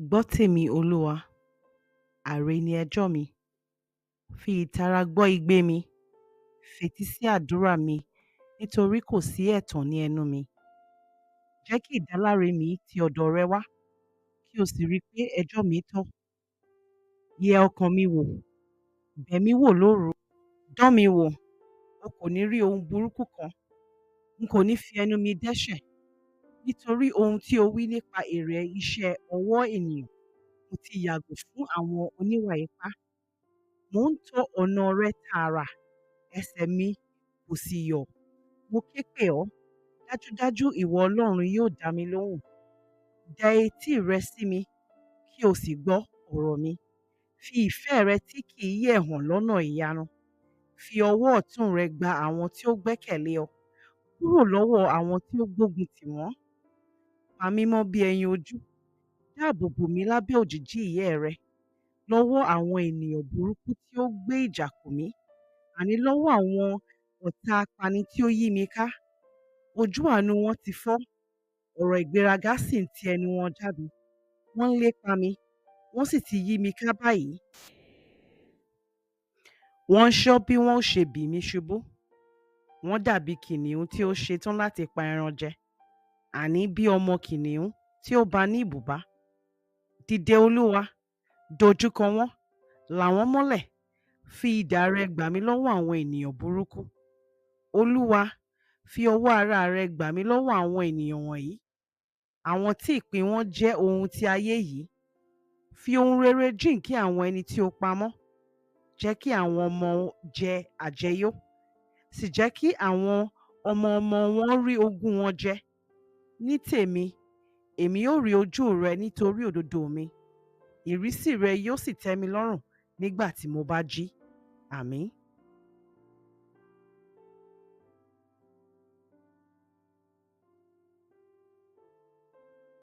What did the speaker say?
Gbọ́ tèmi, Olúwa, àrè ni ẹjọ́ mi. Fi ìtara gbọ́ igbe mi. Fetí sí àdúrà mi, nítorí kò sí ẹ̀tàn ní ẹnu mi. Jẹ́ kí ìdáláre mi ti ọ̀dọ̀ rẹ wá, kí o sì rí i pé ẹjọ́ mi tọ́. Yẹ ọkàn mi wò, bẹ̀ mí wò lóru, dán mi wò, o kò ní rí ohun burúkú kan. N kò ní fi ẹnu mi dẹ́ṣẹ̀. Nítorí ohun tí o wí nípa èrè iṣẹ́ ọwọ́ ènìyàn, mo ti yàgò fún àwọn oníwà ipá. Mò ń tọ ọ̀nà rẹ tààrà, ẹsẹ̀ mi kò sì yọ̀. Mo ké pè ọ́, dájúdájú ìwọ Ọlọ́run yóò dá mi lóhùn. Dẹ etí rẹ sí mi, kí o sì gbọ́ ọ̀rọ̀ mi. Fi ìfẹ́ rẹ tí kì í yẹ̀ hàn lọ́nà ìyanu. Fi ọwọ́ ọ̀tún rẹ gba àwọn tí ó gbẹ́kẹ̀lé ọ, kúrò lọ́wọ́ àwọn tí ó gbógun tì wọ́n. Pa mí mọ́ bí ẹyin ojú, dáàbò bò mí lábẹ́ òjìji ìyẹ́ rẹ, lọ́wọ́ àwọn ènìyàn burúkú tí ó gbé ìjà kò mí, àní lọ́wọ́ àwọn ọ̀tá apani tí ó yí mi ká. Ojú àánú wọn ti fọ́, ọ̀rọ̀ ìgbéraga sì ń ti ẹnu wọn jáde. Wọ́n ń lépa mi, wọ́n sì ti yí mi ká báyìí. Wọ́n ń ṣọ́ bí wọn ó ṣe bì mí ṣubú. Wọ́n dàbí kìnnìún tí ó ṣetán láti pa ẹran jẹ, àní bí ọmọ kìnnìún tí ó ba ní ibùba. Dìde, Olúwa, dojúkọ wọ́n, là wọ́n mọ́lẹ̀, fi idà rẹ gbà mí lọ́wọ́ àwọn ènìyàn burúkú. Olúwa, fi ọwọ́ ara rẹ gbà mí lọ́wọ́ àwọn ènìyàn wọ̀nyí, àwọn tí ìpín wọn jẹ́ ohun ti ayé yìí. Fi ohun rere jíǹkí àwọn ẹni tí o pamọ́. Jẹ́ kí àwọn ọmọ jẹ àjẹyó, sì jẹ́ kí àwọn ọmọ ọmọ wọn rí ogún wọn jẹ. Ní tèmi, èmi ó rí ojú rẹ nítorí òdodo mi. Ìrísí rẹ yóò sì tẹ́ mi lọ́rùn nígbà tí mo bá jí. Àmín.